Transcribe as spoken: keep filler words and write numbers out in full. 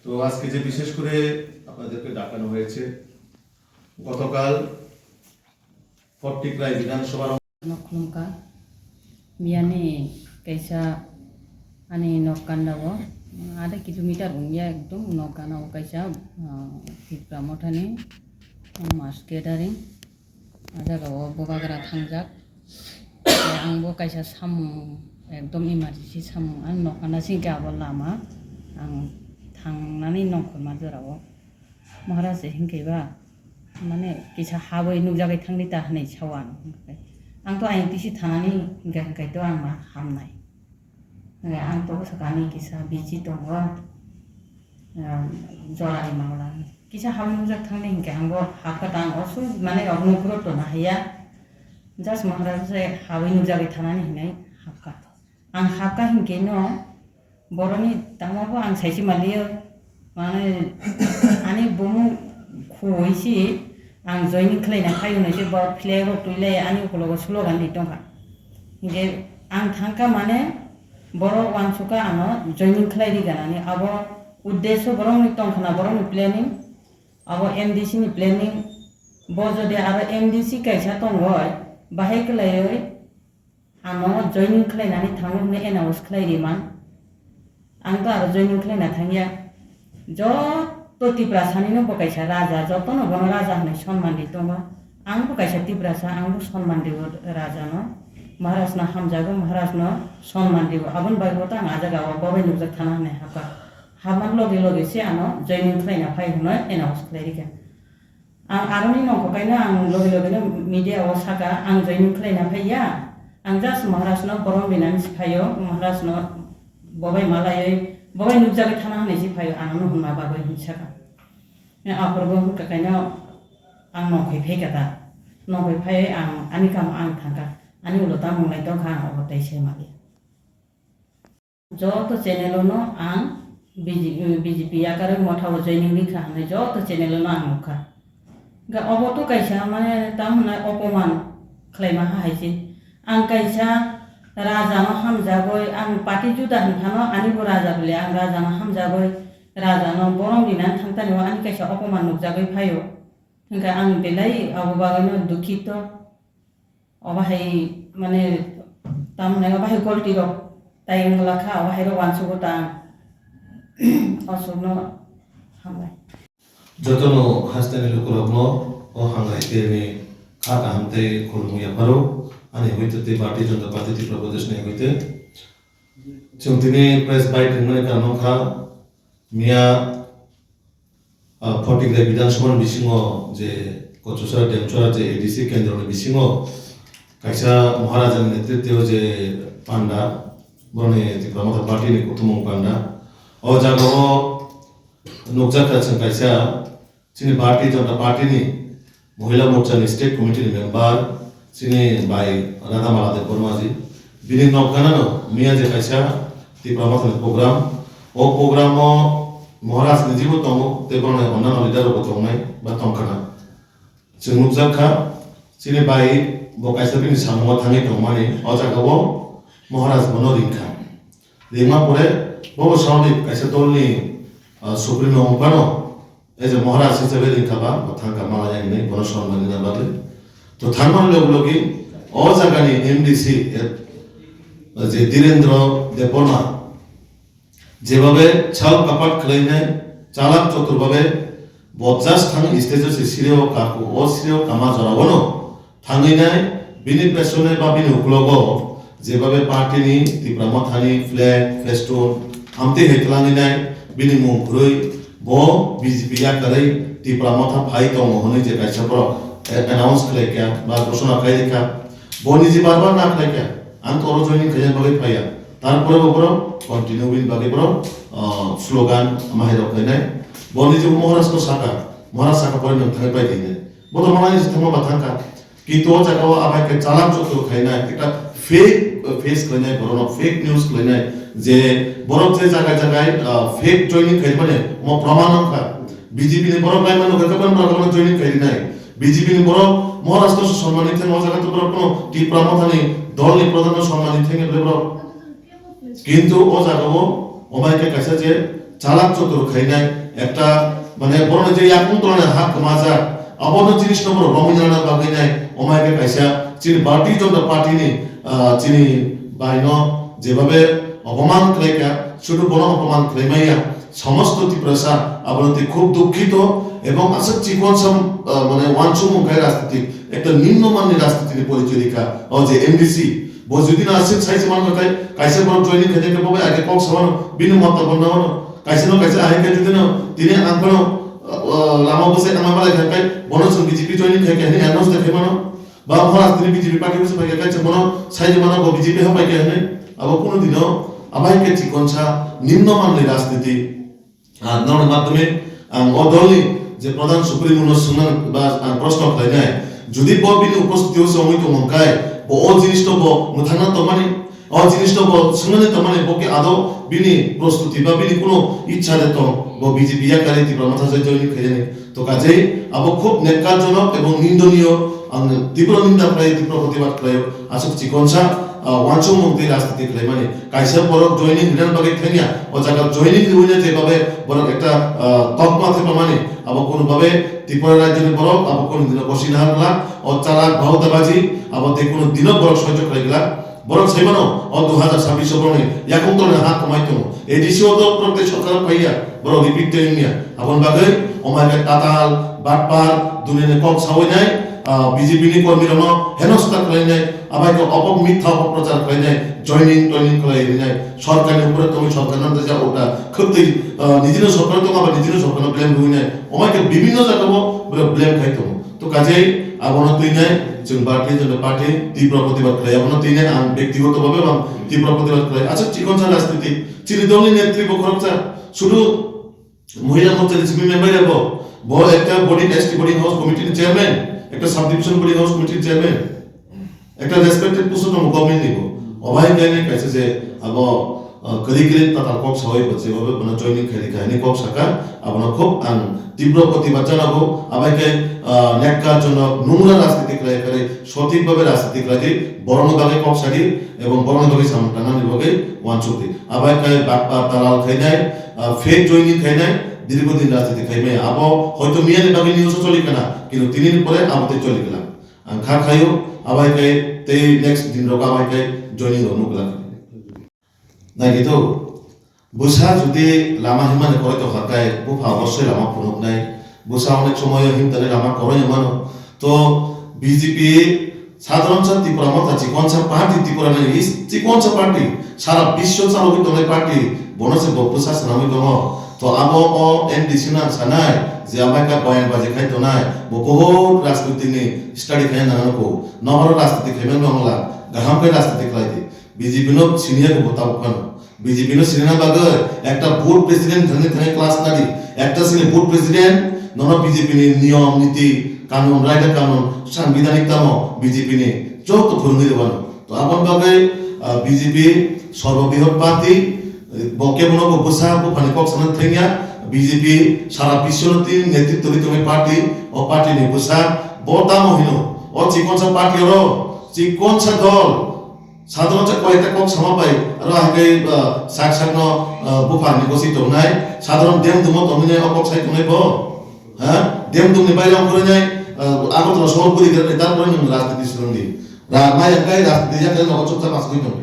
তো আজকে যে বিশেষ করে আপনাদেরকে ডাকানো হয়েছে, গতকাল ফটিকরায় বিধানসভার Nok khulumkha. Miyani kaisa ani nok ganda o, adha kilometer wngya ekdom nok gana o kaisa, ah, Tipra Mothani mass gathering. O jaga o bubagra thangjak. Ang bo kaisa samung ekdom emergency samung ani nok gana singkhe abo lama ang thangnani nongkhorma jora o. Maharaj se hinkhe ba, mane, kisa habwi nukjagwi thangdi ta hwnwi sao ang. Ang to ayang tisi thanani hinkhe, hinkhe to ang ma hamnai. Hinkhe ang to bwswk ani kisa busy tongo, um, jorani mamla. Kisa habwi nukjak thangdi hinkhe ang bo hapkha ta ang osu, mane, ogno puro tona haiya. Just Maharaj se habwi nukjagwi thanani hinwi hapkha. Ang hapkha hinkhe no, boroni tangma bo ang saisi maliyo, mane, ani bumung khuwi si ang joining khlaina phaio nai se borok flag rok twi lai ani ukologo slogan di tongkha. Hinkhe ang thangkha mane borok wansukha ano joining khlai ri ganani abo uddesho borokni tongkhana borokni planning abo M D C ni planning bo jodi aro M D C kaisa tongoi bahai kwlaioi Ano joining khlainani thango hwnwi announce khlai ri man. Ang to aro joining khlaina thangya. Joto Tiprasani no bo kaisa raja, jotono bono raja hwnwi sonman ri tongo. Ang bo kaisa Tiprasa, ang bo sonman rio raja no. Maharaj no hamjago, Maharaj no sonman rio. Aboni bagwi bo to ang ah jaga o bobai nukjak thana hwnwi hapkha. Hapman loge loge se ano joining khlaina phai hwnwi announce khlai rikha. Ang aroni nongkho kaino ang logi logi no media o saka, ang joining khlaina phaiya. Ang just Maharaj no borom binani si phaio, Maharaj no bobai malaioi, bobai nukjagwi thana hwnwi si phaio, ano no hwnma bagwi hwnwi saka. Aphuru bo hwnkha kaino ang nongkhoi phaikha ta. Nongkhoi phaioi ang ani kamo ang thangkha. Ani ulo tamung lai tongkha ang obo tei sai maliya. Joto channel o no ang B J P, B J P yakarwi motha o joining rikha hwnwi joto channel o no ang nukha. Hwnkhe obo to kaisa mane tamo hwnai opoman khlaima ha hai se. Ang kaisa raja no hamjagwi ang party juda hwnkhano ani bo raja bole ang raja no hamjagwi raja no borom rinani thangtani o ani kaisa opoman nukjagwi phaio. Hwnkhe ang belai abo bagwi no dukhito. Obo hai mane, tamni obo hai golti rok tai wngla kha, obo hai rok uansugo ta ang. Aswkno hambai. Jotono hasteni lukurokno o hambai tei ni kha kaham tei khulumung yapharo. Ani hoite tei Bharatiya Janata Party Tripura Pradesh ni hoite. Chwng tini press bite wngmani karon wngkha, miya Ah, Photigra Bidhan Sabha ni bisingo je Kochuchara Demchara je A D C kendro ni bisingo kaisa Maharaja ni netritwo je panda, boroni Tipra Motha party ni kuthumung panda. O jaga o nukjakha chwng kaisa chini Bharatiya Janata Party ni Mohila Morcha ni state committee ni member, chini bai Radhamala Debbarma ji. Bini nok gana no miya je kaisa Tipra Motha ni program. O program o Maharaj ni jibo tongo, tei borok ni onnano leader rok bo tongnai ba tongkhana. Chwng nukjak kha, chini bai bo kaisa bini samung o thangwi tongmani. O jaga o Maharaj bono ringkha. Ringma pore bo swbangni kaisa dol ni, ah, supremo wng phano. Ei je Maharaj hisabe ringkha ba, bo thangkha mala ya hinwi, bono sonman rina bagwi. To thangmani logi logi o jagani M D C, eh, je Dhirendra Debbarma, jebabe chao kapat khwlainai, chalak chotur babe, bo just thang stage o se sireo kako, o sireo kama jora o no, Thangwi nai, bini pesone ba bini uklogo jebabe party ni Tipra Motha ni flag, festoon, amtwi hai twlangwi nai, bini mung kwrwi bo B J P yakarwi Tipra Motha phai tongo hwnwi je kaisa borok, eh, announce khlai kha ba ghosona khlai kha, bo niji bar bar na khlai kha, ang to oro joining khaina bagwi phaiya, tarpore bo borok continue bini bagwi borok, ah, slogan mahai rok khainai, bo niji Maharaj no saka, Maharaj saka pore nwng thangwi pai di hinwi, bo to manai se thangma ba thangkha. Kintu o jaga o abai khe chalan chukru khainai, ekta fake, uh, face khlainai, borok no fake news khlainai, je borok je jaga jaga, uh, fake joining khaimani, omo proman wngkha. B J P ni borok laimano hwnkhe borok no joining khainai. B J P ni borok Maharashtra se sonmani thang o jaga to borok no Tipra Motha ni dol ni pradhan no sonmani thang borok. Kintu o jaga o obai khe kaisa je chalak chotur khainai, ekta, mane, borokni je yakung tolani ha kwmajak, abono jinisno borok romwi nana bagwi nai, omai khe kaisa chini Bharatiya Janata Party ni, ah, chini baino jebabe opoman khlaikha, sudu bono opoman khlaimaya, somosto Tiprasa abono tei khub dukhito ebong aswk chikon sam, ah, mane, wansukmung khai rajnitik, ekta nimno manni rajnitini porichoy rikha, o je M D C, bo jodi na aswk sai se man kha khai, kaisa borok joining khainai khe bo bai age kok samano, bini mota bonna mano, kaisa no kaisa ahai khe jodi no, tini ang phano, ah, lama bwsai tangma malai kha khai, bono chwng B J P joining khai khe hinwi announce de khai mano, ba bono tini B J P party bwsai phai kha khai chwng bono sai de mano bo B J P hambai khe hinwi, abo kunu dino, abo hai khe chikonsa nimno manni rajniti. Ah, nokni madhyome ang o dolni je pradhan supremo no swngnani ba ang proshno khlainai, jodi bo bini upostiti o se wngwi tongmung kai, bo o jinis no bo mwthangna tongmani, o jinis no bo swngnani tongmani, bo khe ado bini prostuti ba bini kuno ichha de tong, bo B J P yakarwi Tipra Motha se join khainani. To kajei abo khub nekkarjonok ebong nindoniyo, ang tibro ninda khlai, tibro protibad khlaio. Aswk chikonsa, ah, wansukmung tei rajniti khlaimani. Kaisa borok joining rinani bagwi thangya, o jaga joining rwina je babe borok ekta, ah, tokma thepamani, abo kunu babe Tripura rajyoni borok abo kunu dino kosi nahar glak, o chalak bhauta baji abo tei kunu dino borok soichok khlai glak. Borok sai mano, o dui hajar sabbish o borokni yakung tolni ha kwmai tongo. A D C o to borok tei sorkar phaiya, borok repeat tei wngya. Aboni bagwi omai khe tatal, batpar, dunini kok sawi nai, ah, B J P ni kormi rokno henosta khlai nai, abai khe opok mitha opok prochar khlai nai, joining toining khlai ri nai, sorkar ni upore tongwi sorkar no tei ja uta khwtwi, ah, nijino sorkar tong aba nijino sorkar no blame rwi nai, omai khe bibinno jaga o borok blame khai tongo. To kajei abono twinai chwng Bharatiya Janata Party tibro protibad khlai, abono twinai ang bektigoto bhabe ang tibro protibad khlai. Acha chikonsa rajniti, chini dolni netri bo khoroksa, sudu Mohila Morcha ni simi member ya bo, bo ekta boarding, S T boarding house committee ni chairman, ekta subdivision boarding house committee ni chairman. Ekta respected post tongo government ni bo. Obai khe ni kaisa je abo, ah, kwrwi kwrwi tatal kok sawi bo je obo bono joining khairi kha hini kok saka, abono khub ang tibro protibad janago. Abai khe, ah, nekkarjonok nungra rajniti khlai khlai sothik bhabe rajniti khlai di, borokno bagwi kok sadi ebong borokno bagwi samung tangnani bagwi wansuk di. Abai khe bakpa dalal khainai, ah, fake joining khainai, dirgho din rajniti khaimaya. Abo hoito miyani bagwi news o choli kana, kintu tinini pore abo tei choli kana. Ang kha khaio, abai khe tei next din rok abai khe joining rok nukla. Naikhe to, bwsa jodi lama himani koroi tongkha khe, bupha obossoi lama phunuknai. Bwsa onek somoyo himtani lama koroi mano. To B J P sadharon sa Tipra Motha chikonsa party, Tripura ni is chikonsa party, sara biswo chalogwi tongnai party, bono se bo bwsa swnamwi tongo. To abo o M D C no ang sanai je abai khe bayan baji khai tongnai, bo bohut rajniti ni study khai nang nukho. Nohoro rajniti khaimani wngla, kaham khe rajniti khlai di. B J P no siniya khe bo tabuk phano. B J P no sinina bagwi ekta board president thangwi thangwi class study, ekta sini board president nono B J P ni niyom, niti, kanun, raida kanun, sanbidanik tamo B J P ni joto phwrwngwi rwano. To aboni bagwi, ah, B J P sorbo brihot party, eh, bo kebono bo bwsa buphani kok sana thengya, B J P sara biswno tini netritwrwi tongwi party, o party ni bwsa bo tamo hino, o chikonsa party oro, chikonsa dol, sadharon sa koyekta kok sama bai, aro hai khe, ah, sak sakno, ah, buphani gosi tongnai, sadharon dem dumo tongwi nai o kok sai tongnai bo, ha? Dem dumni bairang khurui nai, ah, Agartala sohor puri khe, tarpore nwng rajniti swrwng di. Ra-, mai ang kai rajniti ya khe nogo chukcha mas khe tong.